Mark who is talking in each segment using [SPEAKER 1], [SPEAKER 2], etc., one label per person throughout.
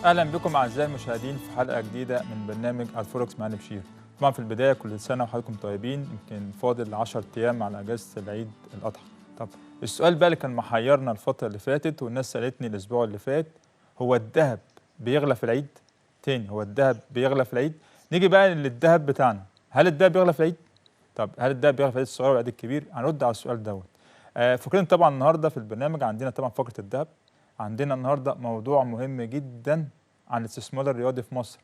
[SPEAKER 1] اهلا بكم اعزائي المشاهدين في حلقة جديدة من برنامج الفوركس مع بشير. طبعا في البداية كل سنة وحضراتكم طيبين، يمكن فاضل 10 ايام على اجازه العيد الاضحى. طب السؤال بقى اللي كان محيرنا الفترة اللي فاتت والناس سالتني الاسبوع اللي فات، هو الذهب بيغلى في العيد؟ تاني، هو الذهب بيغلى في العيد؟ نيجي بقى للذهب بتاعنا، هل الذهب بيغلى في العيد؟ طب هل الذهب بيغلى في العيد الصغير ولا العيد الكبير؟ هنرد على السؤال دوت. فكرنا طبعا النهارده في البرنامج عندنا طبعا فقره الذهب، عندنا النهارده موضوع مهم جدا عن الاستثمار الرياضي في مصر.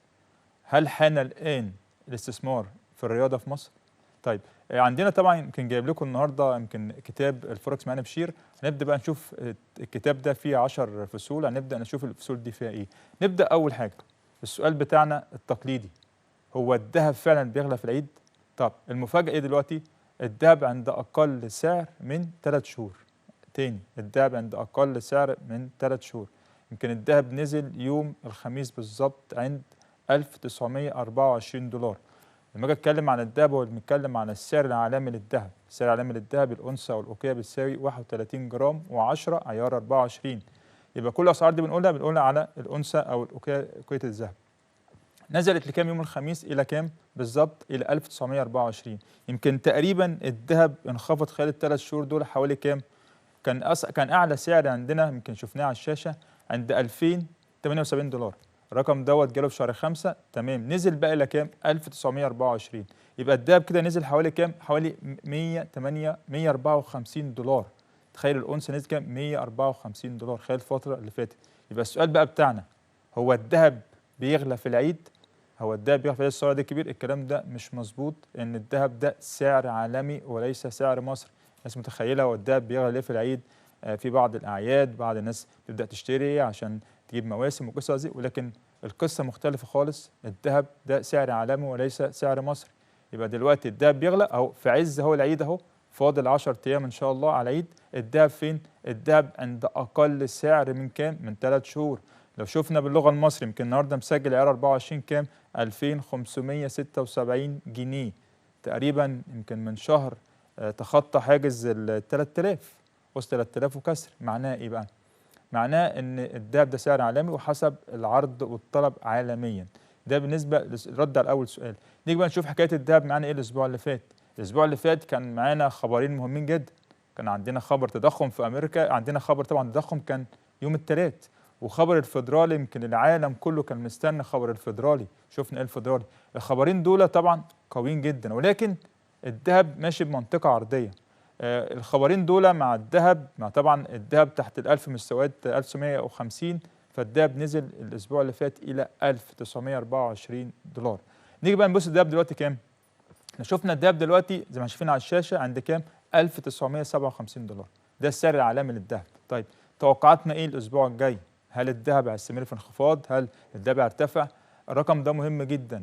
[SPEAKER 1] هل حان الان الاستثمار في الرياضة في مصر؟ طيب عندنا طبعا يمكن جايب لكم النهارده يمكن كتاب الفوركس معانا بشير. هنبدا بقى نشوف الكتاب ده فيه 10 فصول، هنبدا نشوف الفصول دي فيها ايه. نبدا اول حاجة السؤال بتاعنا التقليدي، هو الذهب فعلا بيغلى في العيد؟ طب المفاجاة ايه دلوقتي؟ الذهب عند اقل سعر من 3 شهور. تاني، الذهب عند اقل سعر من 3 شهور. يمكن الذهب نزل يوم الخميس بالظبط عند 1924 دولار. لما اجي اتكلم عن الذهب هو بنتكلم عن السعر العالمي للذهب. السعر العالمي للذهب الأونصة والأوقية بتساوي 31 جرام و10 عيار 24. يبقى كل الأسعار دي بنقولها على الأونصة أو الأوقية، أوقية الذهب. نزلت لكام يوم الخميس؟ إلى كام بالظبط؟ إلى 1924. يمكن تقريبا الذهب انخفض خلال الثلاث شهور دول حوالي كام؟ كان أعلى سعر عندنا يمكن شفناه على الشاشة عند 2078 دولار. الرقم دوت جاله في شهر 5، تمام. نزل بقى إلى كام؟ 1924. يبقى الذهب كده نزل حوالي كام؟ حوالي 154 دولار. تخيل الأونصة نزل كام؟ 154 دولار خلال الفترة اللي فاتت. يبقى السؤال بقى بتاعنا، هو الذهب بيغلى في العيد؟ هو الذهب بيغلى في العيد الصغير ده الكبير؟ الكلام ده مش مظبوط، إن الذهب ده سعر عالمي وليس سعر مصر. الناس متخيلة هو الذهب بيغلى ليه في العيد؟ في بعض الأعياد بعض الناس تبدأ تشتري عشان تجيب مواسم وقصة دي، ولكن القصة مختلفة خالص. الذهب ده سعر عالمي وليس سعر مصري. يبقى دلوقتي الذهب بيغلى أهو في عز هو العيد أهو، فاضل 10 أيام إن شاء الله على العيد. الذهب فين؟ الذهب عند أقل سعر من كام؟ من 3 شهور. لو شفنا باللغة المصري يمكن النهارده مسجل عيار 24 كام؟ 2576 جنيه تقريبا. يمكن من شهر تخطى حاجز ال 3000، وصل 3000 وكسر. معناه ايه بقى؟ معناه ان الذهب ده سعر عالمي وحسب العرض والطلب عالميا. ده بالنسبة للرد على اول سؤال. نيجي بقى نشوف حكاية الذهب معانا ايه الاسبوع اللي فات. الاسبوع اللي فات كان معانا خبرين مهمين جدا. كان عندنا خبر تضخم في امريكا، عندنا خبر طبعا تضخم كان يوم الثلاث، وخبر الفدرالي يمكن العالم كله كان مستني خبر الفدرالي. شفنا ايه الفدرالي؟ الخبرين دول طبعا قويين جدا، ولكن الذهب ماشي بمنطقة عرضية. الخبرين دول مع الذهب، مع طبعا الذهب تحت ال1000 مستويات 1950، فالذهب نزل الاسبوع اللي فات الى 1924 دولار. نيجي بقى نبص الذهب دلوقتي كام؟ احنا شفنا الذهب دلوقتي زي ما شايفين على الشاشة عند كام؟ 1957 دولار. ده السعر العالمي للذهب. طيب توقعاتنا ايه الاسبوع الجاي؟ هل الذهب هيستمر في انخفاض؟ هل الذهب هيرتفع؟ الرقم ده مهم جدا.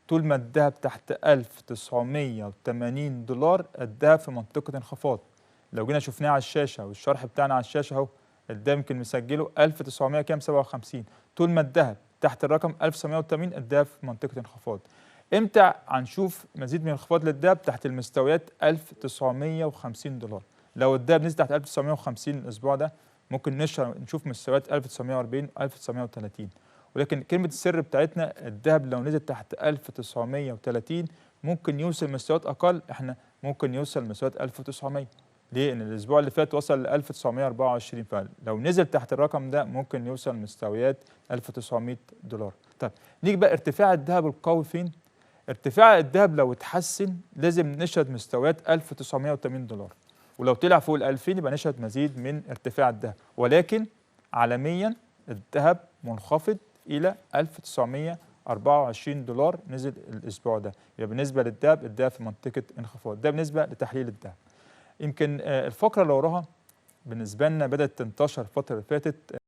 [SPEAKER 1] طول ما الذهب تحت 1980 دولار الذهب في منطقة انخفاض. لو جينا شفناه على الشاشة والشرح بتاعنا على الشاشة اهو، الذهب يمكن مسجله 1900 كام؟ 57. طول ما الذهب تحت الرقم 1980 الذهب في منطقة انخفاض. امتى هنشوف مزيد من الانخفاض للذهب؟ تحت المستويات 1950 دولار. لو الذهب نزل تحت 1950 الاسبوع ده ممكن نشوف مستويات 1940 1930. ولكن كلمة السر بتاعتنا الذهب لو نزل تحت 1930 ممكن يوصل مستويات أقل، احنا ممكن يوصل مستويات 1900. ليه؟ لأن الأسبوع اللي فات وصل ل 1924، فلو نزل تحت الرقم ده ممكن يوصل مستويات 1900 دولار. طيب نيجي بقى ارتفاع الذهب القوي فين؟ ارتفاع الذهب لو اتحسن لازم نشهد مستويات 1980 دولار، ولو طلع فوق ال 2000 يبقى نشهد مزيد من ارتفاع الذهب. ولكن عالميا الذهب منخفض إلى 1924 دولار نزل الأسبوع ده. يبقى بالنسبة للذهب، الذهب في منطقة انخفاض. ده بالنسبة لتحليل الذهب. يمكن الفقرة اللي وراها بالنسبة لنا بدأت تنتشر الفترة اللي فاتت.